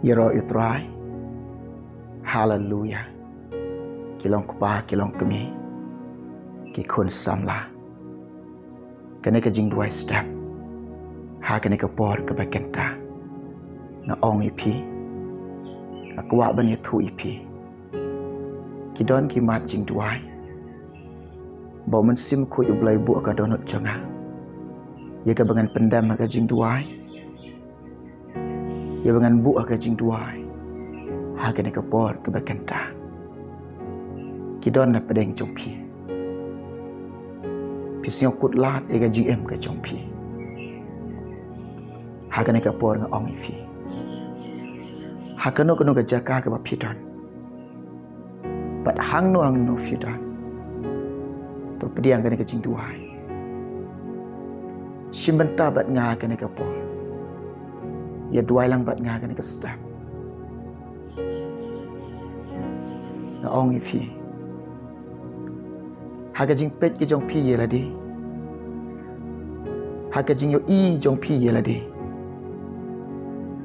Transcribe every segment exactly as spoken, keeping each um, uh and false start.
Ïaroh ïa u Trai. Haleluya. Ki long kpa, ki long kmie, ki khun samla. Kane ka jingduwai step ha kane ka por kaba kynta, nga ong ïa phi, nga kwah ban ïathuh ïa phi. Ki don ki mat jingduwai ba u Mynsiem Bakhuid U Blei buh ha ka dohnud jong nga, ïa kaba ngan pyndem ha ka jingduwai, ïa ba ngan buh ha ka jingduwai ha kane ka por kaba kynta. Ki don na pdeng jong phi. Phi sngew kut lad ïa ka jingim ka jong phi. Ha kane ka por nga ong ïa phi, ha kano kano ka jaka kaba phi don, bad hangno hangno phi don, to pdiang kane ka jingduwai. Shim bynta bad nga ha kane ka por. Ïa duwai lang bad nga ha kane ka step. Nga ong ïa phi, ha ka jingpeit ka jong phi ïa lade, ha ka jingïohi jong phi ïa lade,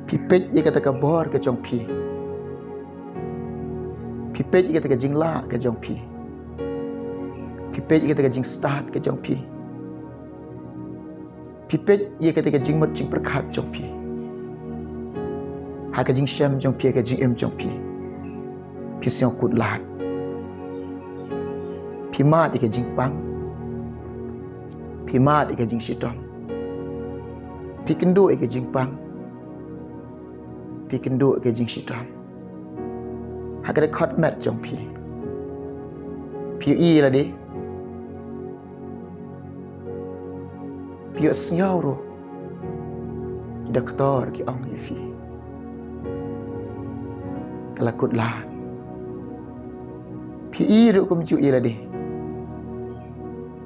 phi peit ïa kata ka bor ka jong phi. Phi peit ïa kata ka jinglah ka jong phi. Phi peit ïa kata ka jingstad ka jong phi. Phi peit ïa kata ka jingmut jingpyrkhat jong phi. Ha ka jingshem jong phi, ha ka jingim jong phi, phi sngew kut lad. Phi mad ïa ka jingpang. Phi mad ïa ka jingshitom. Phi kynduh ïa ka jingpang. Phi kynduh ïa ka jingshitom. Ha ka dkhot met jong phi, phi ïohi lade, phi ïohsngew ruh ki doktor ki ong ïa phi, ka la kut lad. Phi ïohi ruh kumjuh ïa lade,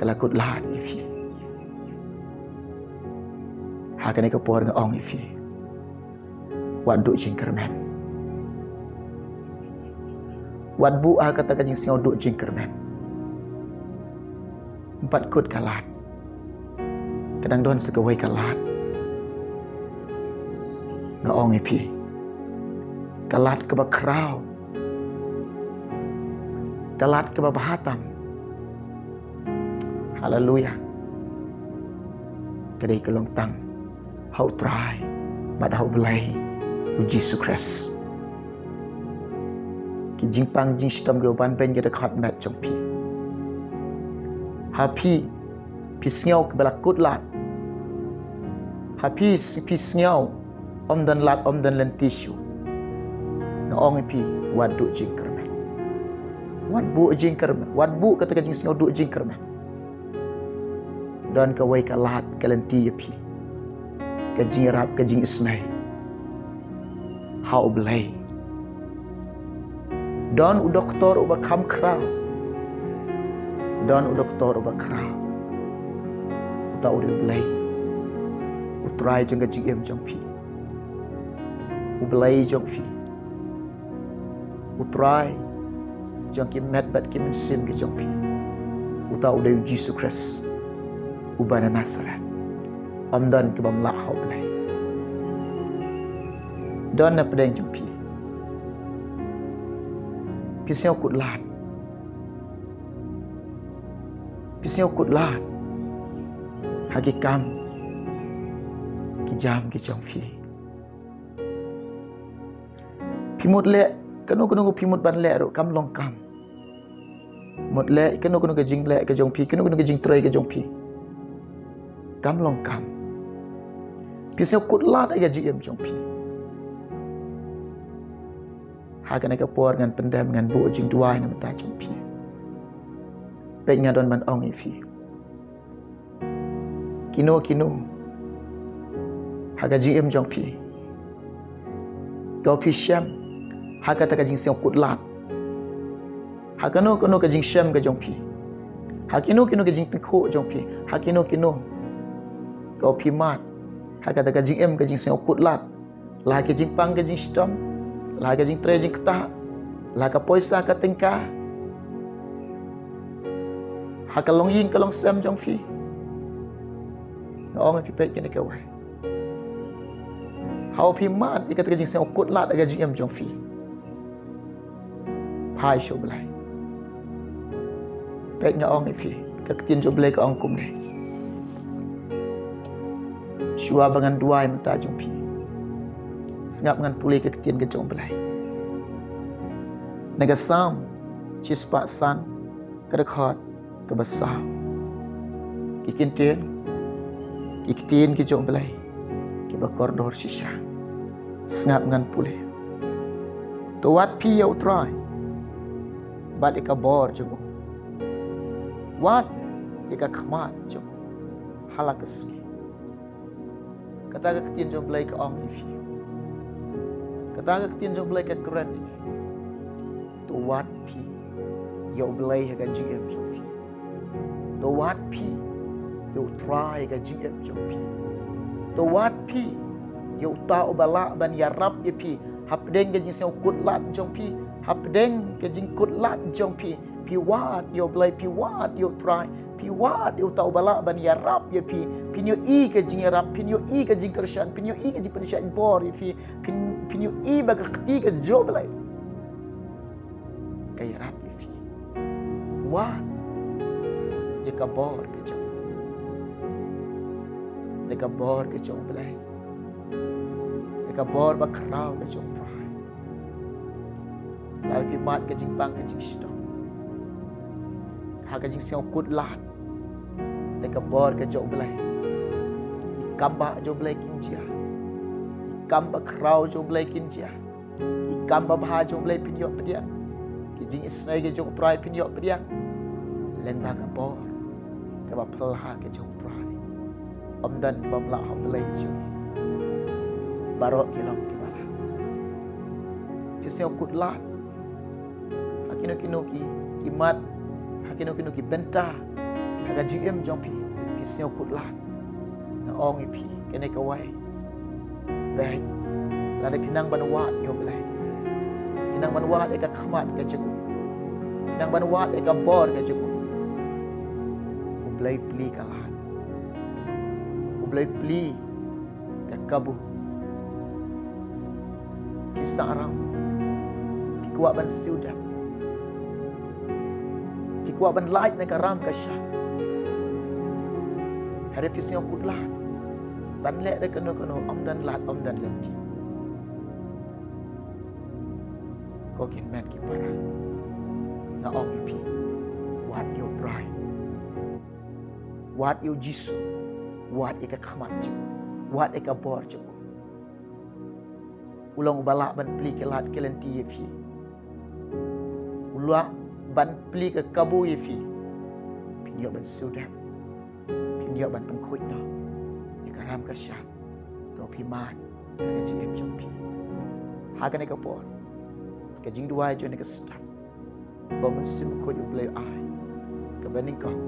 ka la kut lad ïa phi. Ha kane ka por nga ong ïa phi, wat duh jingkyrmen. Wat buh ha kata ka jingsngew duh jingkyrmen. Ym pat kut ka lad. Ka dang don sa kawei ka lad. Nga ong ïa phi, ka lad kaba khraw, ka lad kaba bha tam. Haleluya. Ka dei ka long tang ha U Trai bad ha U Blei U Jisu Khrist. Ki jingpang jingshitom kiba ban beiñ ka dkhot met jong phi. Ha phi, phi sngew kiba la kut lad. Ha phi, phi sngew ym don lad, ym don lynti shuh. Nga ong ïa phi, wat duh jingkyrmen. Wat buh jingkyrmen. Wat buh kata ka jingsngew duh jingkyrmen. Don kawei ka lad ka lynti ïa phi. Ka jingïarap, ka jingisynei ha U Blei. Don u doktor uba kham khraw. Don u doktor uba khraw. Uta u dei U Blei, U Trai jong ka jingim jong phi. U Blei jong phi. U Trai jong ki met bad ki mynsiem ki jong phi. Uta u dei U Jisu Khrist uba na Nasaret. Ym don kaba ym lah ha U Blei. Don na pdeng jong phi. Phi sngew kut lad. Phi sngew kut lad ha ki kam ki jam ki jong phi. Phi mut leh kano kano ka phi mut ban leh ruh, kam long kam. Mut leh kano kano ka jingleh ka jong phi, kano kano ka jingtrei ka jong phi, kam long kam. Phi sngew kut lad ïa ka jingim jong phi. Ha kane ka por ngan pyndem, ngan buh jingduwai na bynta jong phi. Peit nga don ban ong ïa phi. Kino kino ha ka jingim jong phi, ko phi shem ha kata ka jingsngew kut lad. Ha kano kano ka jingshem ka jong phi, ha kino kino ka jingtyngkhuh jong phi, ha kino kino ko phi mad ha kata ka jingim ka jingsngew kut lad. La ka jingpang ka jingshitom, la ka jingtrei jingktah, la ka poisa ka tyngka, ha ka longïing ka longsem jong phi. Nga ong ïa phi, peit kane kawei. Haba phi mad ïa kata ka jingsngewkut lad ha ka jingim jong phi, phai sha U Blei. Peit, nga ong ïa phi, ka ktien jong U Blei ka ong kumne: Shuwa ba ngan duwai mynta jong phi, sngap ngan pule ka ktien ka jong U Blei. Na ka Salm shispah san, ka dkhot kaba saw. Ki ktien, ki ktien ki jong U Blei kiba kordor shisha. Sngap ngan pule. To wad phi ïa U Trai bad ïa ka bor jong u. Wad ïa ka khmat jong u ha la ka sngi. Kata ka ktien jong U Blei ka ong ïa phi. Kata ka ktien jong U Blei ka kren ïa phi. To wad phi ïa U Blei ha ka jingim jong phi. To wad phi ïa U Trai ha ka jingim jong phi. To wad phi ïa uta uba lah ban ïarap ïa phi hapdeng ka jingsngewkut lad jong phi, hapdeng ka jingkut lad jong phi. Phi wad ïa U Blei, phi wad ïa U Trai, phi wad ïa uta uba lah ban ïarap ïa phi. Phin ïohi ka jingïarap, phin ïohi ka jingkyrshan, phin ïohi ka jingpynshait bor ïa phi. Phin, phin ïohi ba ka kti ka jong U Blei ka ïarap ïa phi. Wad ïa ka bor ka jong, ïa ka bor ka jong U Blei, ïa ka bor bakhraw ka jong U Trai. Lada phi mad ka jingpang ka jingshitom ha ka jingsngewkut lad, ïa ka bor ka jong U Blei. Ki kam ba jong U Blei kin jia, ki kam bakhraw jong U Blei kin jia. Ki kam babha jong U Blei phin ïoh pdiang. Ki jingisynei ki jong U Trai phin ïoh pdiang lyngba ka bor kaba phylla ka jong U Trai. Ym don kaba phylla ha U Blei jong ngi. Baroh ki long kiba lah. Phi sngewkut lad ha kino kino ki, ki mat, ha kino kino ki bynta ha ka jingim jong phi. Phi sngewkut lad. Nga ong ïa phi kane kawei. Peit, lada phi nang ban wad ïa U Blei, phi nang ban wad ïa ka khmat ka jong u, phi nang ban wad ïa ka bor ka jong u, U Blei plie ka lad, U Blei plie ka kabu. Phi sah ram, phi kwah ban siew dep, phi kwah ban lait na ka ram ka shap. Hynrei phi sngewkut lad ban leh da kano kano, ym don lad, ym don lynti. Ko ki hynmen ki para, nga ong ïa phi, wad ïa U Trai, wad ïa U Jisu, wad ïa ka khmat jong u, wad ïa ka bor jong u. U long uba lah ban plie ki lad ki lynti ïa phi. U lah ban plie ka kabu ïa phi. Phin ïoh ban siew dep, phin ïoh ban pynkhuid noh ïa ka ram ka shap kaba phi mad ha ka jingim jong phi. Ha kane ka por, ka jingduwai jong kane ka step ba U Mynsiem Bakhuid U Blei u ai, kaba nyngkong,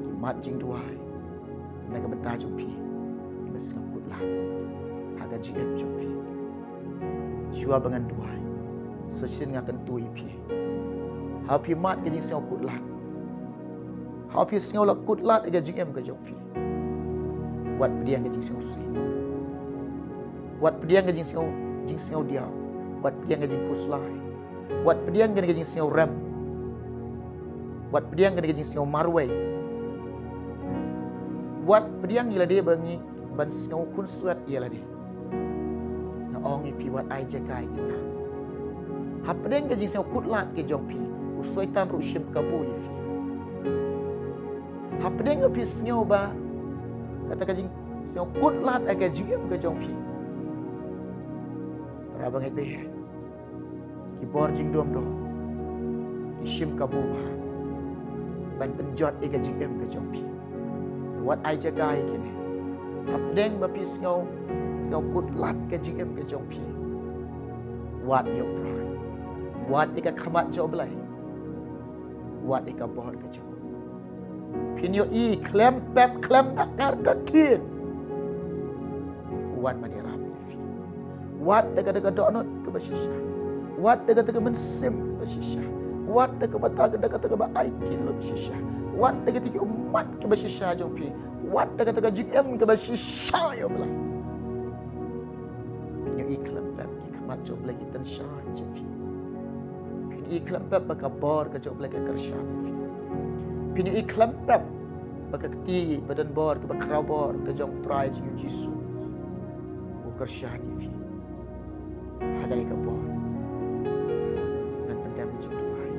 ki mat jingduwai na ka bynta jong phi kiba sngewkut lad ha ka jingim jong phi. Shuwa ba ngan duwai, sa shisien nga kyntu ïa phi. Haba phi mad ka jingsngewkut lad, haba phi sngew la kut lad ha ka jingim ka jong phi, wat pdiang ka jingsngewsih, wat pdiang ka jingsngew, jingsngewdiaw, wat pdiang ka jingkhuslai, wat pdiang kane ka jingsngew rem, wat pdiang kane ka jingsngew marwei, wat pdiang ïa lade ba ngi ban sngew khunswet ïa lade. Nga ong ïa phi, wat ai jaka ïa kita. Hapdeng ka jingsngewkut lad ka jong phi, u Soitan ruh u shim kabu ïa phi. Hapdeng ba phi sngew ba kata ka jingsngewkut lad ha ka jingim ka jong phi, para bangeit baieit, ki bor jingdum doh ki shim kabu bha ban pynjot ïa ka jingim ka jong phi. Wat ai jaka ïa kine. Hapdeng ba phi sngew, sngewkut lad ka jingim ka jong phi, wad ïa U Trai, wad ïa ka khmat jong U Blei, wad ïa ka bor ka jong u. Phin ïohi khlem pep khlem dakar ka ktien, u wan ban ïarap ïa phi. Wat da kata ka dohnud kaba shisha, wat da kata ka mynsiem kaba shisha, wat da kaba, da kata kaba aiti lut shisha, wat da kata ki ummat kaba shisha jong phi, wat da kata ka jingim kaba shisha, ïa U Blei. Phin ïohi khlem pep ki khmat jong U Blei ki tyngshaiñ jong phi. Phin ïohi khlem pep ba ka bor ka jong U Blei ka kyrshan ïa phi. Phin ïohi khlem pep ba ka kti ba don bor kaba khraw bor ka jong U Trai jong ngi U Jisu u kyrshan ïa phi. Ha kane ka por ngan pyndem ka jingduwai.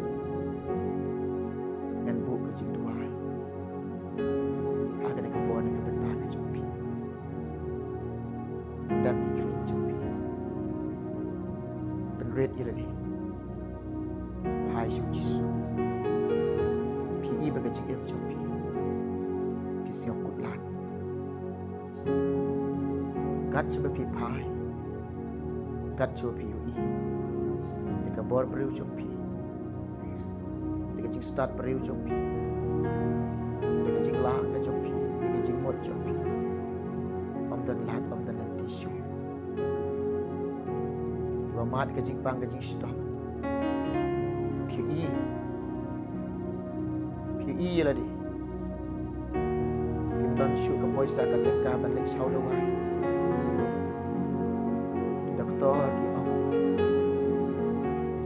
Ngan buh ka jingduwai ha kane ka por na ka bynta ka jong phi. Pyndem ki khlieh jong phi. Pynrit ïa lade. Phai sha U Jisu. Phi i ba ka jingim jong phi phi sngewkut lad. Kat shaba phi phai, kat shaba phi ïohi da ka bor briew jong phi, da ka jingstad briew jong phi, da ka jinglah ka jong phi, da ka jingmut jong phi, ym don lad, ym don lynti shuh kiba mad ka jingpang ka jingshitom. Phi i, phi i ïa lade. Phim don shuh ka poisa ka tyngka ban leit shaw dawai. Ki doktor ki ong ïa phi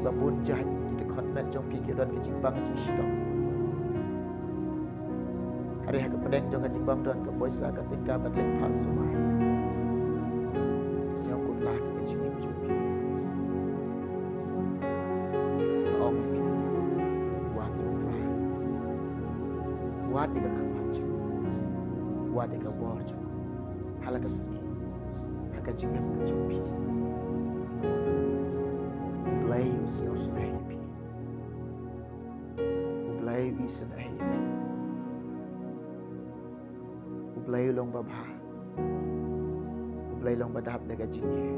ba bun jait ki dkhot met jong phi ki don ka jingpang ka jingshitom. Hynrei ha ka pdeng jong ka jingbym don ka poisa ka tyngka ban leit phah sumar, sngewkut lad ïa ka jingim jong phi. Nga ong ïa phi, wad ïa U Trai. Wad ïa ka khmat jong u. Wad ïa ka bor jong u ha la ka sngi, ha ka jingim ka jong phi. U Blei u sngewsynei ïa phi. U Blei u isynei ïa phi. U Blei u long ba bha. U Blei u long ba dap da ka jingeh,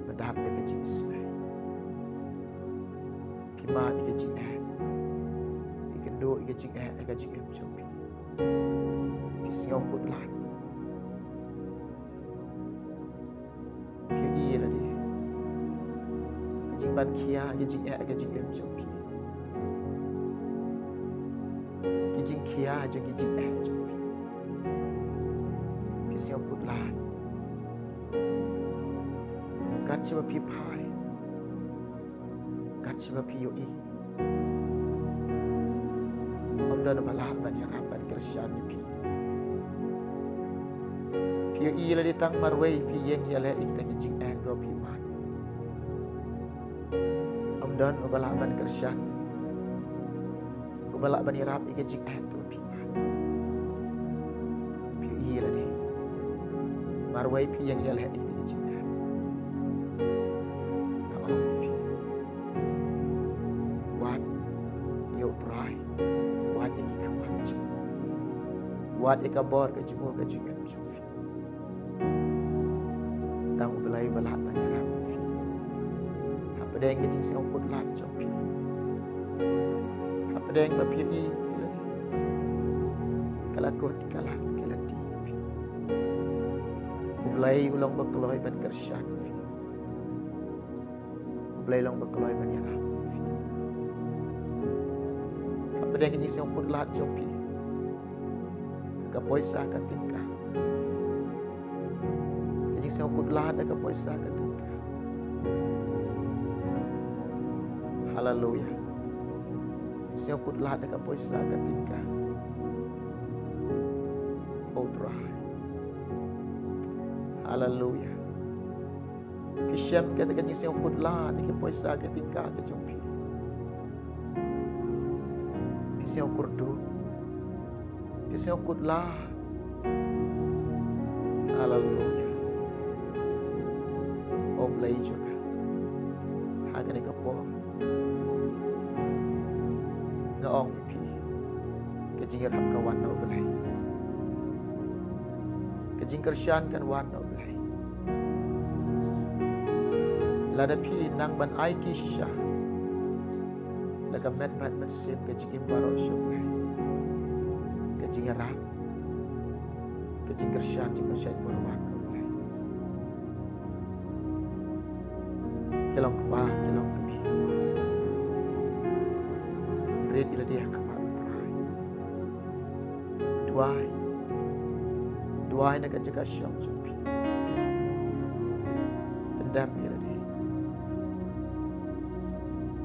ba dap da ka jingisynei. Phi mad ïa ka jingeh, phi kynduh ïa ka jingeh ha ka jingim jong phi. Phi sngewkut lad. Phi ïohi ïa lade. Ka jingban khia ka jingeh ka jingim jong phi. Ka jingkhia jong ka jingeh jong phi. Phi sngewkut lad. Kat shaba phi phai, kat shaba phi ïohi, ym don uba lah ban ïarap ban kyrshan ïa phi. Phi ïohi ïa lade tang marwei phi ïeng ïaleh ïa kita ki jingeh kiba phi mad. Ym don uba lah ban kyrshan, uba lah ban ïarap ïa ki jingeh kiba phi mad. Phi ïohi ïa lade marwei phi ïeng ïaleh ïa kita ki jingeh. Nga ong ïa phi, wad ïa U Trai, wad ïa ki khmat jong u, wad ïa ka bor ka jong u ha ka jingim jong phi. Tang U Blei ba lah ban ïarap ïa phi hapdeng ka jingsngewkut lad jong phi, hapdeng ba phi ïohi ïa lade ka la kut ka lad ka lynti jong phi. U Blei u long ba kloi ban kyrshan ïa phi. U Blei u long ba kloi ban ïarap ïa phi hapdeng ka jingsngewkut lad jong phi ha ka poisa ka tyngka. Ka jingsngewkut lad ha ka poisa ka tyngka. Haleluya. Ka jingsngewkut lad ha ka poisa ka tyngka. O Trai. Haleluya. Phi shem kata ka jingsngewkut lad ha ka poisa ka tyngka ka jong phi. Phi sngewkyrduh. Phi sngewkut lad. Haleluya. O Blei jong nga, ha kane ka por nga ong ïa phi, ka jingïarap ka wan na U Blei. Ka jingkyrshan kan wan na U Blei. Lada phi nang ban aiti shisha la ka met bad mynsiem ka jingim baroh sha U Blei, ka jingïarap, ka jingkyrshan, jingpynshait bor wan na U Blei. Ki long kpa, ki long kmie, ki khun sah, rit ïa lade ha khmat U Trai. Duwai, duwai na ka jaka shong jong phi. Pyndem ïa lade.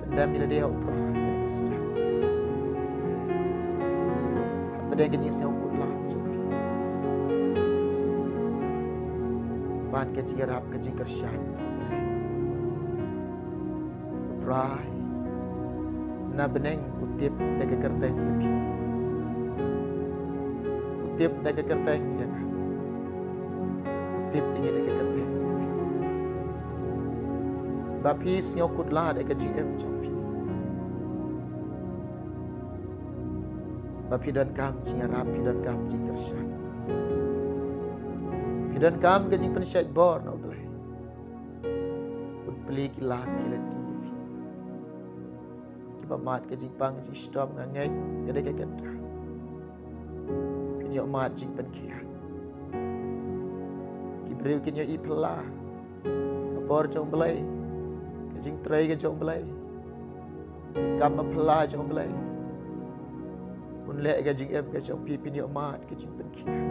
Pyndem ïa lade ha u Trai ïa ka sdang. Hapdeng ka jingsngewkut lad jong phi. Ban ka jingïarap ka jingkyrshan. U Trai na bneng u tip da ka kyrteng ïa phi. U tip da ka kyrteng ïa nga. U tip ïa ngi da ka kyrteng ïa phi. Ba phi sngew kut lad da ka jingim jong phi. Ba phi donkam jingïarap, phi donkam jingkyrshan. Phi donkam ka jingpynshait bor na U Blei. Un plie ki lad ki lynti ïa phi. Kiba mad ka jingpang jingshitom, nga ngeit ka dei ka kynta. Phin ïoh mad jingpynkhiah. Ki briew kin ïohi phylla ka bor jong U Blei, ka jingtrei ka jong U Blei, ki kam ba phylla jong U Blei. Un leh ka jingim ka jong phi, phin ïoh mad ka jingpynkhiah.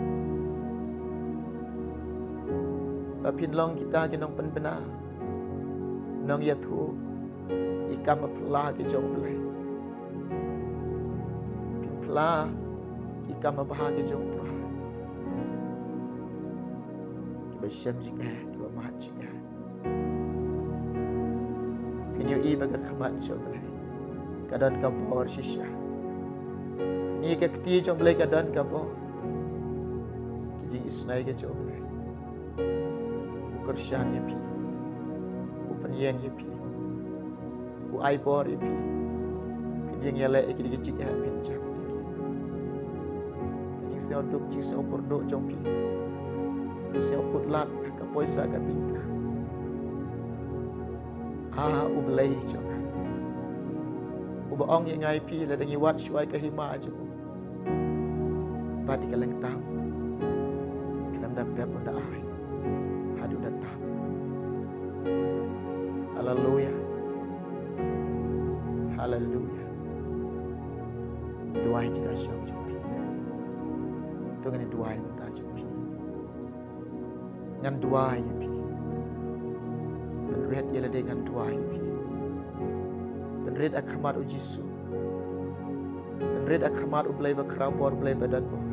Ba phin long kita ki nongpynbna, nongïathuh ïa ki kam ba phylla ki jong U Blei. Phin phylla ïa ki kam ba bha ki jong U Trai. Kiba shem jingeh, kiba mad jingeh. Phin ïohi ba ka khmat jong U Blei ka don ka bor shisha. Phin ïohi ka kti jong U Blei ka don ka bor. Ki jingisynei ka jong U Blei. U kyrshan ïa phi. U pynïeng ïa phi. U ai bor ïa phi. Phin ïeng ïaleh ïa ki, ki jingeh phin jam ïa ki. Ka jingsngew duk, jingsngew kyrduh jong phi. Jingsngew kut lad ka poisa ka tyngka. Ah, U Blei jong nga. Uba ong ïa nga ïa phi lada ngi wad shuwa ïa ka hima jong u. Bad ïa ka lyngtam. Khlem da pep un da ai. Haduh da tam. Haleluya. Haleluya. Duwai jingkyrshan jong phi. To ngin duwai mynta jong phi. Ngan duwai ïa phi. Pynrit ïa lade, ngan duwai ïa phi. Pynrit ha khmat U Jisu. Pynrit ha khmat U Blei ba khraw bor, Blei ba don bor.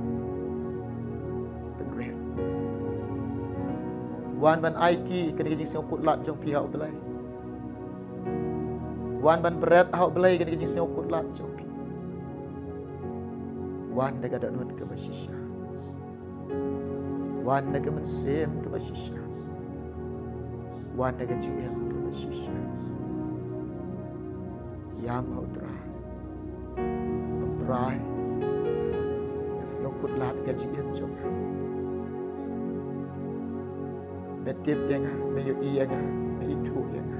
Pynrit. Wan ban aiti kane ka jingsngewkut lad jong phi ha U Blei. Wan ban bret ha U Blei kane ka jingsngewkut lad jong phi. Wan da ka dohnud kaba shisha. Wan da ka mynsiem kaba shisha. Wan da ka jingim kaba shisha. Ïam ha U Trai. Ïam Trai. Nga sngewkut lad ka jingim jong nga. Me tip ïa nga, me ïohi ïa nga, me ithuh ïa nga.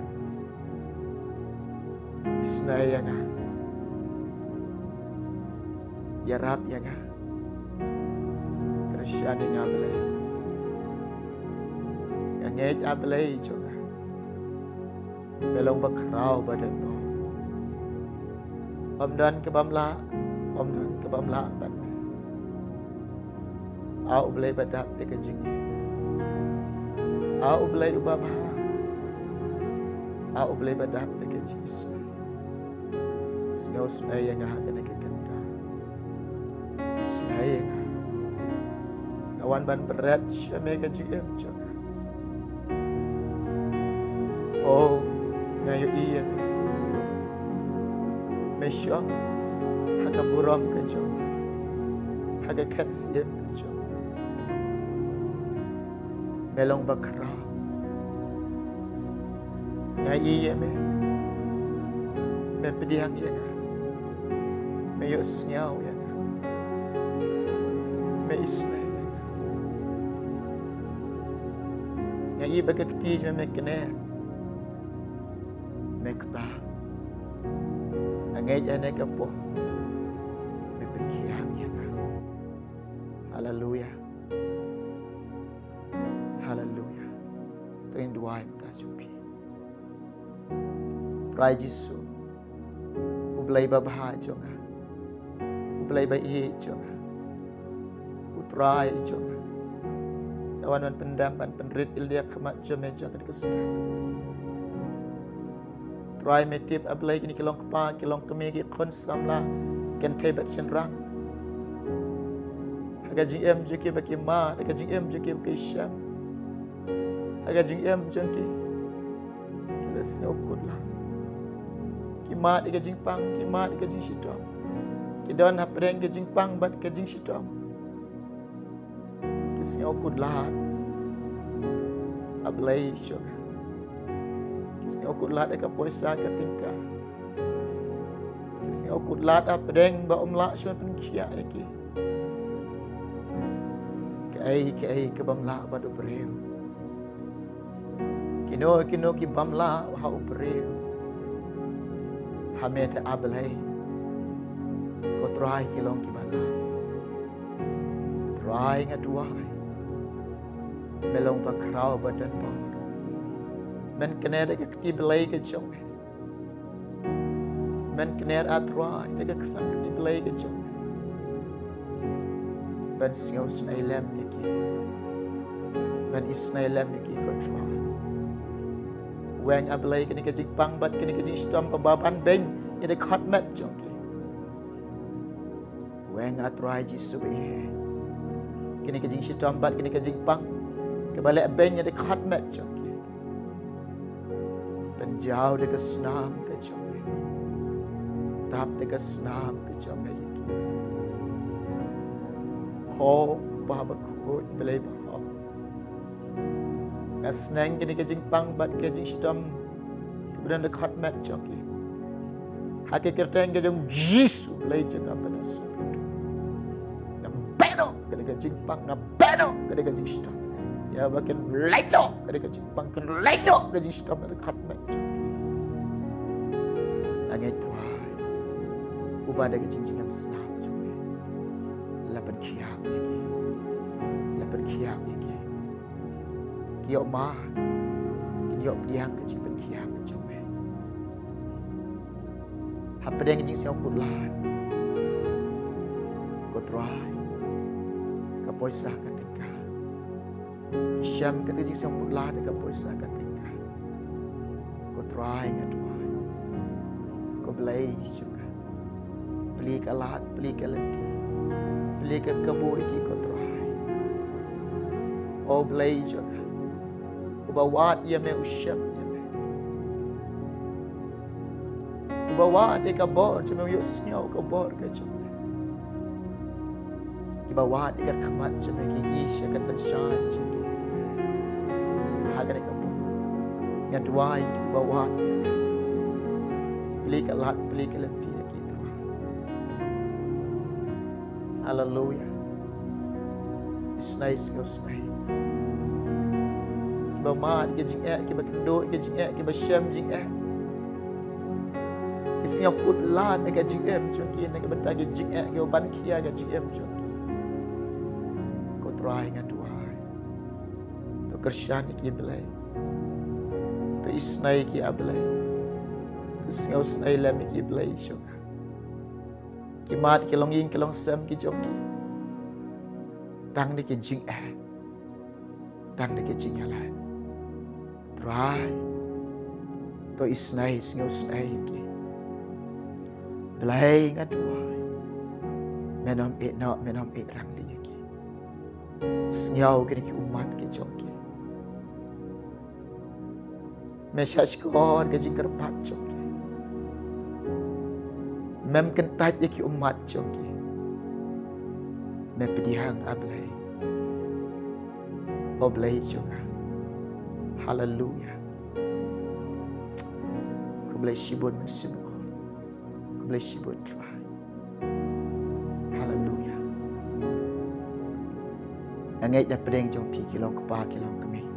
Isynei ïa nga. Ïarap ïa nga. Kyrshan ïa nga Blei. Nga ngeit A Blei jong nga. Me long ba khraw ba don bor. Ym don kaba ym lah, ym don kaba ym lah bad me. A U Blei ba dap da ka jingim. A U Blei uba bha. A U Blei ba dap da ka jingisynei. Sngewsynei ïa nga ha kane ka kynta. Isynei ïa nga. Nga wan ban bret sha me ka jingim jong nga. Oh, nga ïohi ïa me. Me shong ha ka burom ka jong nga. Ha ka khet sien ka jong nga. Me long ba khraw. Nga ïohi ïa me. Me pdiang ïa nga. Me ïohsngew ïa nga. Me isynei ïa nga. Nga ïohi ba ka kti jong me, me knieh. Me kta. Nga ngeit ïa kane ka por. Me pynkhiah ïa nga. Haleluya. Haleluya. To ngin duwai mynta jong phi. Trai Jisu, U Blei ba bha jong nga, U Blei ba ïeit jong nga, U Trai jong nga. Te wan ban pyndem, ban pynrit ïa lade khmat jong me jong kane ka step. Trai me tip, A Blei, kine ki long kpa, ki long kmie, ki khun samla, kynthei bad shynrang. Ha ka jingim jong ki ba ki mad, ha ka jingim jong ki ba ki shem, ha ka jingim jong ki, ki la sngewkut lad. Ki mad ïa ka jingpang, ki mad ïa ka jingshitom. Ki don hapdeng ka jingpang bad ka jingshitom. Ki sngewkut lad, A Blei jong nga. Ki sngewkut lad ïa ka poisa ka tyngka. Ki sngewkut lad hapdeng ba ym lah shuh ban pynkhiah ïa ki. Kaei kaei ka bym lah bad u briew. Kino kino ki bym lah ha u briew, ha me te A Blei, ko Trai, ki long kiba lah. Trai, nga duwai, me long ba khraw ba don bor. Men kner da ka kti blei ka jong me. Men kner, A Trai, da ka ksang kti blei ka jong me, ban sngewsynei lem ïa ki, ban isynei lem ïa ki, ko Trai. Weng, A Blei, kane ka jingpang bad kane ka jingshitom ba ban beiñ ïa ka khmat jong ki. Weng, A Trai Jisu, ba ïa kane ka jingshitom bad kane ka jingpang kaba leh beiñ ïa ka khmat jong ki. Pynjaw da ka snam ka jong me. Tap da ka snam ka jong me ïa ki. Ho Kpa bakhuid, Blei baho, nga sneng kane ka jingpang bad ka jingshitom kaba don ha ka khmat jong ki. Ha ka kyrteng ka jong Jisu, Blei jong nga ba Nasaret, nga beh noh kane ka jingpang, nga beh noh kane ka jingshitom. Ïa ba kin leit noh kane ka jingpang, kin leit noh ka jingshitom na ka khmat jong ki. Nga ngeit, Trai, uba da ka jingjngem snam jong me, la pynkhiah ïa ki, la pynkhiah ïa ki. Ki ïoh mad, kin ïoh pdiang ka jingpynkhiah ka jong me. Hapdeng ka jingsngewkut lad, ko Trai, ka poisa ka tyngka, ki shem ka jingsngewkut lad da ka poisa ka tyngka. Ko Trai, nga duwai, ko Blei jong nga, plie ka lad, plie ka lynti, plie ka kabu ïa ki, ko Trai. O Blei jong nga, uba wad ïa me u shem ïa me. Uba wad ïa ka bor jong me, u ïohsngew ka bor ka jong me. Kiba wad ïa ka khmat jong me ki ïohi ïa ka tyngshaiñ jong ki ha kane ka por. Nga duwai ïa kiba wad ïa me. Plie ka lad, plie ka lynti ïa ki, Trai. Haleluia. Isynei, sngewsynei. Kiba mad ïa ka jingeh, kiba kynduh ïa ka jingeh, kiba shem jingeh, ki sngewkut lad ïa ka jingim jong ki na ka bynta ka jingeh, kiba ban khia ka jingim jong ki. Ko Trai, nga duwai, to kyrshan ïa ki, Blei. To isynei ïa ki, A Blei. To sngewsynei lem ïa ki, Blei jong nga. Ki mad ki longïing ki longsem ki jong ki tang da ki jingeh, tang da ki jingïaleh. Trai, to isynei, sngewsynei ïa ki. Blei, nga duwai, men ym ïeh noh, men ym ïeh rangli ïa ki. Sngew kine ki ummat ki jong ki. Me shahshkor ka jingkyrpad jong ki. Mem kyntait ïa ki ummat jong ki. Me pdiang, A Blei. O Blei jong nga. Haleluia. Khublei shibun Mynsiem Bakhuid. Khublei shibun, Trai. Haleluia. Nga ngeit na pdeng jong phi, ki long kpa, ki long kmie,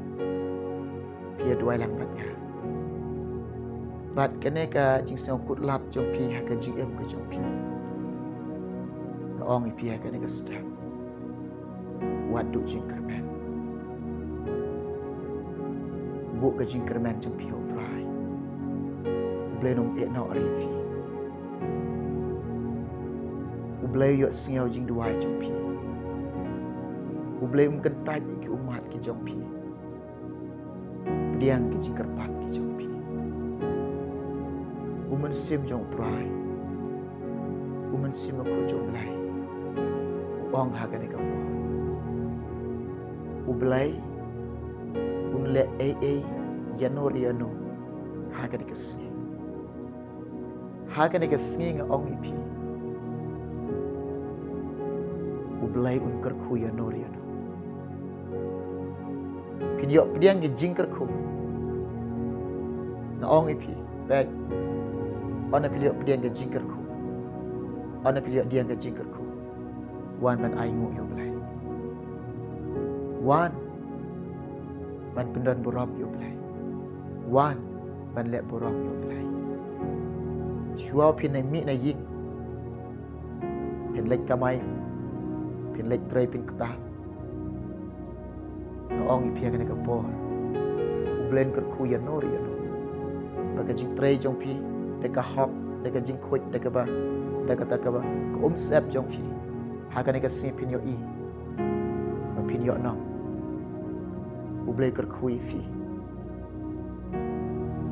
phi ïa duwai lang bad nga. Bad kane ka jingsngewkut lad jong phi ha ka jingim ka jong phi, nga ong ïa phi ha kane ka step, wat duh jingkyrmen. Buh ka jingkyrmen jong phi ha U Trai. U Blei un ym ïeh noh ïa phi. U Blei u ïohsngew jingduwai jong phi. U Blei um kyntait ïa ki ummat ki jong phi. Pdiang ki jingkyrpad ki jong phi. U Mynsiem jong U Trai, U Mynsiem Bakhuid jong U Blei, u ong ha kane ka por, U Blei un leh ei ei ïano re ïano ha kane ka sngi. Ha kane ka sngi nga ong ïa phi, U Blei un kyrkhu ïano re ïano. Phin ïoh pdiang ki jingkyrkhu. Nga ong ïa phi, peit. Ynda phi ïoh pdiang ki jingkyrkhu, ynda phi ïoh pdiang ki jingkyrkhu, wan ban ainguh ïa U Blei. Wan ban pyndon burom ïa U Blei. Wan ban leh burom ïa U Blei. Shuwa phin mih na ïing, phin leit kamai, phin leit trei, phin ktah, nga ong ïa phi ha kane ka por, U Blei un kyrkhu ïano re ïano. Ba ka jingtrei jong phi, da ka hok, da ka jingkhuid, da kaba, da kata kaba, ka umsyep jong phi, ha kane ka sngi phin ïohi ba phin ïohnong U Blei kyrkhu ïa phi.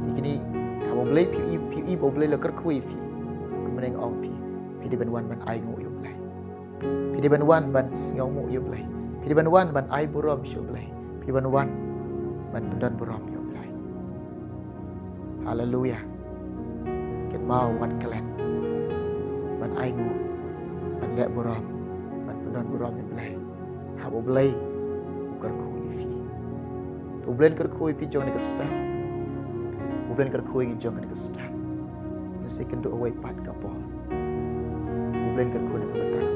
Te kine, haba U Blei, phi ïohi, phi ïohi ba U Blei la kyrkhu ïa phi, kumne nga ong ïa phi, phi dei ban wan ban ainguh ïa U Blei. Phi dei ban wan ban sngewnguh ïa U Blei. Phi dei ban wan ban ai burom sha U Blei. Phi dei ban wan ban pyndon burom ïa U Blei. Haleluia. Kynmaw, wan klet ban ainguh, ban leh burom, ban pyndon burom ïa U Blei. Haba U Blei u kyrkhu ïa phi, to U Blei un kyrkhu ïa phi jong kane ka step. U Blei un kyrkhu ïa ngi jong kane ka step. Ngin sa ïakynduh ha kawei pat ka por. U Blei un kyrkhu na ka bynta ka